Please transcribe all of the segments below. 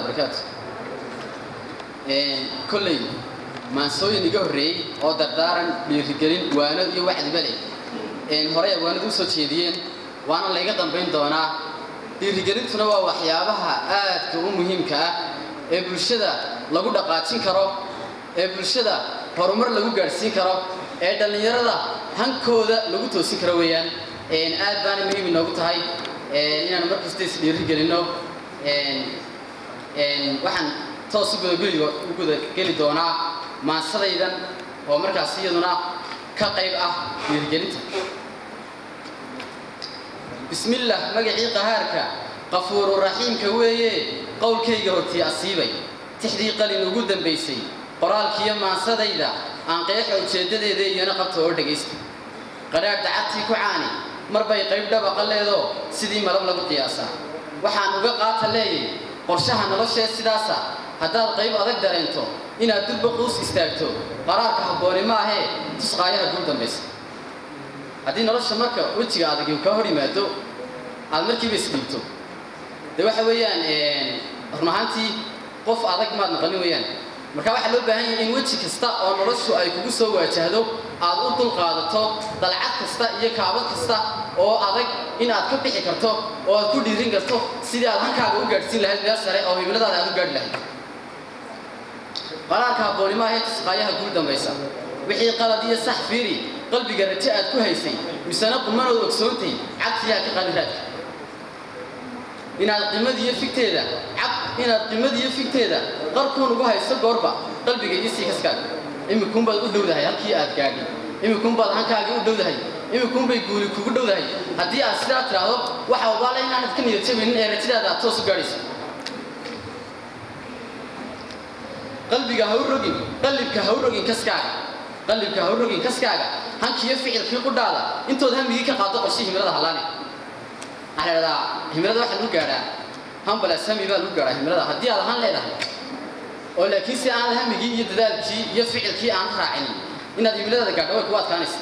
Barakaatu. Kolley maansooyin iga horreeyey oo dardaaran, dhiirigelin, waano iyo wacdiba leh horey abwaanadu usoo jeediyeen, waana layga dambayn doonaa. Dhiirigelintuna waa waxyaabaha aadka u muhiimka ah ee bulshada lagu dhaqaajin karo, ee bulshada horumar lagu gaadhsiin karo, ee dhallinyarada hankooda lagu toosin karo weeyaan. Aad baana muhiim inoogu tahay inaanu markasta is dhiirigelinno. Waxaan toos u gudageli doonaa maansadaydan oo markaas iyaduna ka qayb ah dhiirigelinta. Bismillah, magacii qahaarka qafuuru raxiimka weeye. Qowlkayga hortii asiibay tixdii qalin ugu dambaysay, qoraalkiiyo maansadayda aan qeexa ujeeddadeeda, iyana qabta oo dhegaysta. Qadhaadh dacadtii ku caani mar bay qayb dhabaqa leedoo sidii malab lagu qiyaasaa. Waxaan uga qaata leeyay qorshaha noloshee sidaasa: haddaad qayb adag dareento, inaad durba quus istaagto qaraarka habbooni maahee, tusqaayaha guul dambaysa. Haddii nolosha marka wejiga adag uu kaa hor yimaado aad markiiba isdhiibto, dee waxa weeyaan run ahaantii qof adag maad naqanin weeyaan. Marka waxaa loo baahan yahay in weji kasta oo noloshu ay kugu soo waajahdo aad u dulqaadato, dalcad kasta iyo kaabad kasta oo adag in aad ka bixi karto oo aad ku dhiirin karto sidii aad hankaaga u gaadhsiin lahayd meel sare oo himiladaada aad u gaadhi lahayd. Qaraarka habbooni maahae, tusqaayaha guul dambaysa. Wixii qalad iyo sax fiiri, qalbiga rajo aad ku haysay misena qumanood ogsoontay, cagtiyaa ka qaadin raadka. Inaad qimadiiyo figteeda cag, inaad qimadiiyo figteeda qarkuun ugu hayso goorba qalbiga iyo sii kaskaaga. Imikuunbaad u dhowdahay halkii aad gaadhay, imikuunbaad hankaagii u dhowdahay, imikuunbay guuli kugu dhowdahay. Haddii aad sidaa tidhaahdo, waxa ogaala inaanad ka niyad jabaynin ee rajadaada aad toos u gaadhayso. Qalbiga ha u rogin, qalibka ha u rogin kaskaaga, qalibka ha u rogin kaskaaga, hankiyo ficilkii qudhaada intood hamigii ka qaado qorshii himilada hallaane. Waxaa la idhahdaa himilada waxaa lagu gaadhaa hambalas, hami baa lagu gaadhaa himilada. Haddii aad ahaan leedahay oo laakiin si aanad hamigii iyo dadaalkii iyo ficilkii aan raacinin, inaad himiladaada gaadho way kugu adkaanaysa.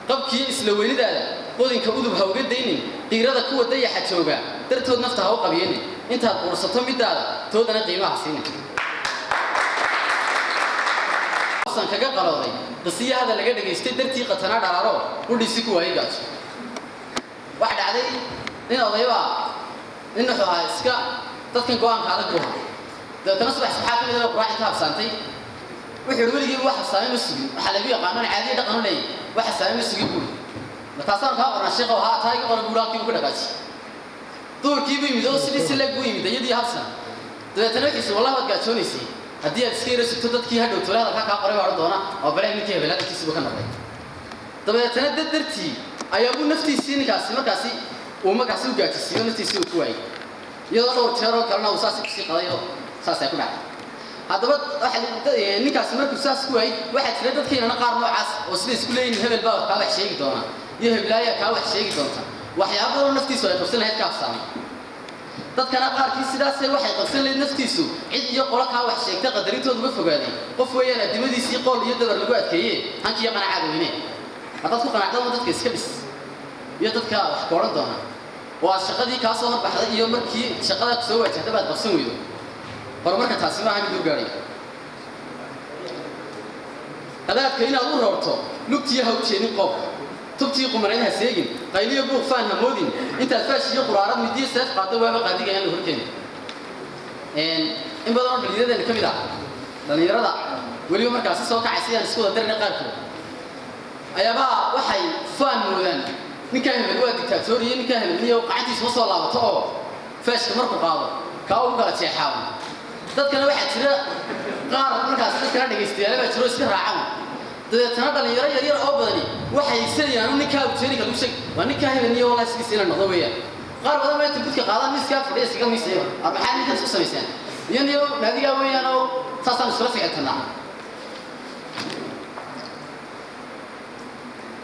Qabkiiyo isla weynidaada qodinka udub ha uga daynin, qiirada kuwa dayaxa jooga dartood nafta ha u qabiyeenin. Intaad quursato middaada toodana qiimaha siinin. San kaga qalooday qisiyo hadal laga dhagaystay dartii qatanaa dharaaro qudhiisi ku waayay gaajo. Waxa dhacday nin odaybaa, nin wuxuu ahaa iska dadkan go-aanka adag buu ahaa. Dabeetana subax subaxaa ka mid ah quraac inta habsaantay wuxuu yidhi: "Weligii wax habsaamay ma sugin, waxaa lagu yaqaano caadiya dhaqan u leeyahy, wax habsaamay ma sugin," buuri. "Ma taasaan kaa qornaa, sheekhow?" "Haa, taa iga qora," buuri. Halkii buu ka dhaqaajiyey. Duurkii buu yimid oo sidii si leeg buu yimid iyadii habsan. Dabeetana wuxuu yidhi: "Wallahi waad gaajoonaysay, haddii aad iska yara sugto dadkii hadhow tole hadalkaa kaa qoray baa odhan doona oo bale ninkii hebel hadalkiisi buu ka noqday." Dabeetana dad dartii ayaa buu naftiisii ninkaasi markaasi uu markaasi u gaajisiiyo, naftiisii uu ku waayey, iyadoo dhowr jeer oo kalena uu saas kusii qaday oo saas ay ku dhacday. Haddaba ninkaasi markuu saas ku waayey, waxaa jira dadkeenana qaar noocaas oo sida isku leeyihin hebel baa kaa wax sheegi doona iyo heblaaya kaa wax sheegi doonta, waxyaaba badanoo naftiisu ay qabsan lahayd ka habsaamay. Dadkana qaarkii sidaasay waxay qabsan lahayd naftiisu cid iyo qolo kaa wax sheegtay qadarintooda uga fogaaday. Qof weeyaan addimadiisii qool iyo dabar lagu adkeeye hankiiyo qanacaada weyne. Haddaad ku qanacdo dadka iska dhis iyo dadka wax ka odhan doona oo aad shaqadii kaa soo horbaxday iyo markii shaqada ku soo waajahda baad qabsan weydo, horumarka taasi maaha mid u gaadhay. Qadaadka inaad u roorto lugtiyo ha u jeedin qoobka, tubtii qumanayd ha seegin, qayliyo buuq faan ha moodin. Intaad faash iyo quraarad midiyo seef qaaddo waaba qaadiga aan la horkeeni. In badan oo dhallinyaradeenna ka mid ah, dhallinyarada weliba markaasi soo kacay sidaan isku wada darnay, qaarkood ayaabaa waxay faan moodaan ninkaa hebel waa dictatoriyo, ninkaa hebel niyo gacantiisu ma soo laabato oo faashka markuu qaado kaa ugu kala jeexaabo. Dadkana waxaa jira qaar markaas dadkana dhegaystayaale baa jiro iska raacan. Dabeetana dhalinyaro yaryar oo badani waxay isanayaan ninkaa ujeerinka lagu sheeg waa ninkaa hebel niyo wallahi sidiisa inay noqdo weeyaan. Qaar badan baa inta gudka qaadaan miiskaa fadhiya iskaga miisayo: "Ar maxaa ninkan isku samaysaan?" Iyo "Niyo naadigaa weeyaan oo saasaan iskula ficiltanaa."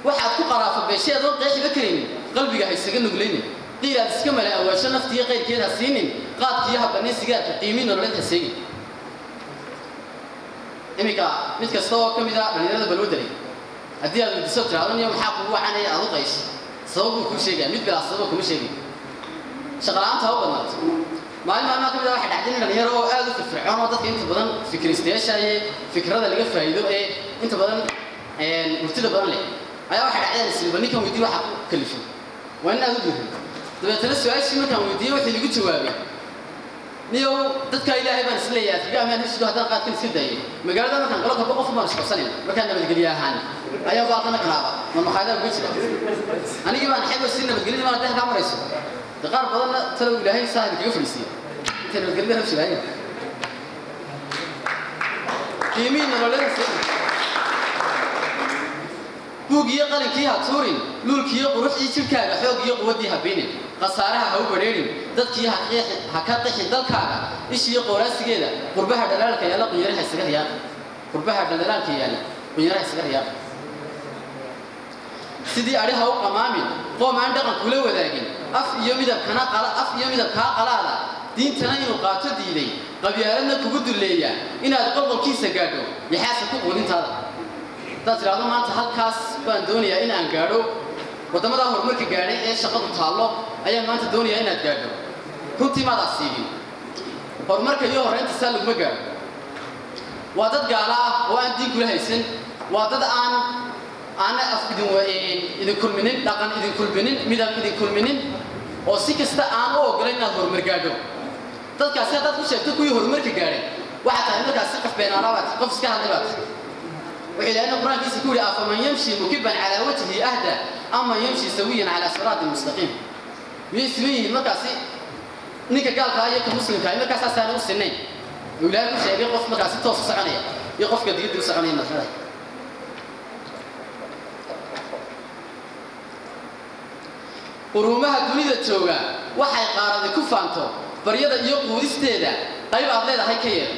Waxaad ku qaraafo beeshay adoon qeexiba karaynin, qalbiga ha isaga nuglaynin. Qiil aad iska mala awaasho naftiiyo qayrkeed ha siinin, qaadkiiyo ha bannin sigaarka, qiimi nololeed ha seegin. Iminka mid kasta oo ka mid ah dhallinyarada balwadda leh haddii aad weydiiso tiraahdo: "Niyo maxaa kugu wacanaya aad u qayso?" sabab buu kuu sheegaya, mid bilaa sababa kuma sheegay. Shaqa la'aanta ha u badnaato. Maalin maalmaha ka mid ah waxaa dhacday nin dhalinyaro oo aad u firfircoon oo dadka inta badan fikristayaasha iyo fikrada laga faa'iido ee inta badan murtida badan leh ayaa waxaa dhacday isliba ninkan weydiiyey waxa ku kalifay. Waa nin aad u dhiiran. Dabeetana su-aashii markaan weydiiyey wuxuu igu jawaabay, niyow dadka Ilaahay baan isleeyahay adkaga amaan heshido haddaan qaadkan iska daayay magaalada markaan qolo kalba qof baan isqabsanayna markaan nabadgelye ahaan ayaa baaqana kanaaba ma maqaayadaha uga jira anigii baan xayba si nabadgelyada maan hadday kaa marayso de qaar badanna talow Ilaahay saahib kaga fadhiisiiya intay nabadgelyada rabshi lahayn qiimihii nololeeda sii. Buug iyo qalinkii ha tuurin, luulkiiyo quruxdii jidhkaaga, xoog iyo quwaddii ha binin, khasaaraha ha u badheerin, dadkii ha ka qixin dalkaaga, ishiiyo qooraasigeeda, qurbaha dhalaalka yaalla qunyaraha isaga riyaaqa, qurbaha dhaldhalaalka yaalla qunyaraha isaga riyaaqa. Sidii adhi ha u qamaamin qoom aan dhaqan kula wadaagin, af iyo midabkana af iyo midabkaa qalaada, diintana inuu qaato diiday, qabyaaladna kugu dulleeya, inaad qolqolkiisa gaadho yaxaasa ku quudintaada. Haddaad tidhaahdo maanta halkaas baan doonayaa in aan gaadho, waddamadaa horumarka gaadhay ee shaqadu taallo ayaan maanta doonayaa inaad gaadho, runtii maad asiibin. Horumarka iyo horraynta saa laguma gaadho. Waa dad gaala ah oo aan diin kula haysan, waa dad aan aana af idin kulminin, dhaqan idin kulminin, midab idin kulminin, oo si kasta aan u ogolayn inaad horumar gaadho. Dadkaasi haddaad ku sheegto kuwii horumarka gaadhay, waxaa tahay markaasi qof beenaalabaad, qof iska hadlay baad. Wuxuu Ilaahayna Qur-aankiisa ku yidhi, afaman yamshi mukiban calaa wajhi ahda aman yamshi sawiyan calaa siraatin mustaqiim. Miyay siman yihiin markaasi ninka gaalka ah iyo ka muslimka ah? Markaasaasaana u sinayn oo Ilaahay ku sheegay qof markaasi toos u soconaya iyo qofka digidda u soconaya madaxda. Quruumaha dunida jooga waxay qaaradi ku faanto, baryada iyo quudisteeda qayb aad leedahay ka yeelo,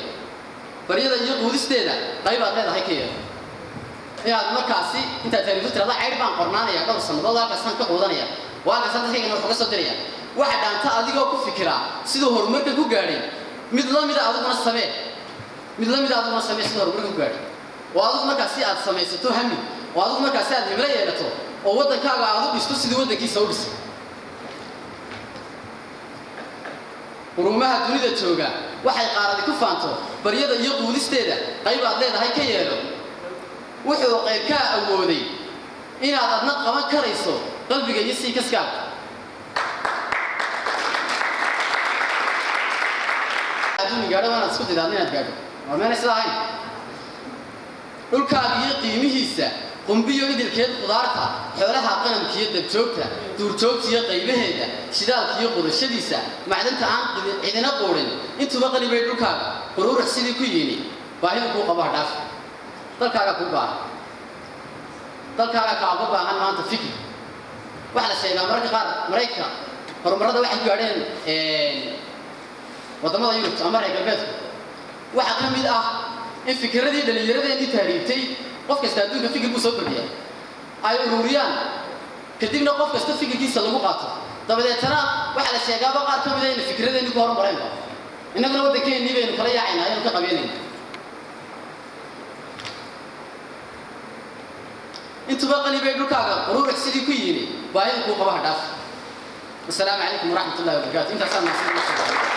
baryada iyo quudisteeda qayb aad leedahay ka yeelo. Inaad markaasi intaad taariifto tirada caydh baan qornaanaya dhowr sannadood, halkaasaan ka quudanaya oo halkaasaan dadkaygana wax uga soo diraya, waxa dhaanta adigoo ku fikiraa siduu horumarka ku gaadhay mid la mida adiguna samee, mid la mida adiguna samee siduu horumarka ku gaadhay, oo adigu markaasi aad samaysato hami, oo adigu markaasi aad himlo yeelato, oo waddankaaga aad u dhisto sidii waddankiisa u dhisay. Quruumaha dunida jooga waxay qaaradi ku faanto, baryada iyo quudisteeda qayb aad leedahay ka yeelo. Wuxuu qaybkaa awooday inaad adna qaban karayso qalbiga iyo sii kaskaaga. Adduun gaadho waa inaad isku daydaadna inaad gaadho, waa meena sida ahayn. Dhulkaaga iyo qiimihiisa, qumbiyo idilkeed, khudaarta, xoolaha, qanamkiiyo dabjoogta, duurjoogta iyo qaybaheeda, shidaalka iyo qudashadiisa, macdanta aan cidina quudhin, intuba qani bay dhulkaaga quruurux sidii ku yimi. Baahida kuu qabo ha dhaaf. Dalkaaga kuu baahan, dalkaaga kaaga baahan maanta fikir. Waxaa la sheegaa mararka qaar Maraykanka horumarrada waxay ku gaadheen waddamada Yurub ama reer galbeedku waxaa ka mid ah in fikiradii dhallinyaradeenii tahriibtay, qof kasta adduunka fikir buu soo kordhiyaa, ay ururiyaan, kadibna qof kasta fikirkiisa lagu qaato. Dabadeetana waxaa la sheegaaba qaar ka mida aynu fikiradeenii ku horumareenba. Innaguna waddankeennii baynu kala yaacaynaa, aynu ka qabyanayna. Intuba qani bay dhulkaaga quruurux sidii ku yimi, baahida kuu qaba ha dhaaf. Wasalaamu calaykum waraxmat ullahi wabarakaatu. Intaasaan mahadsan.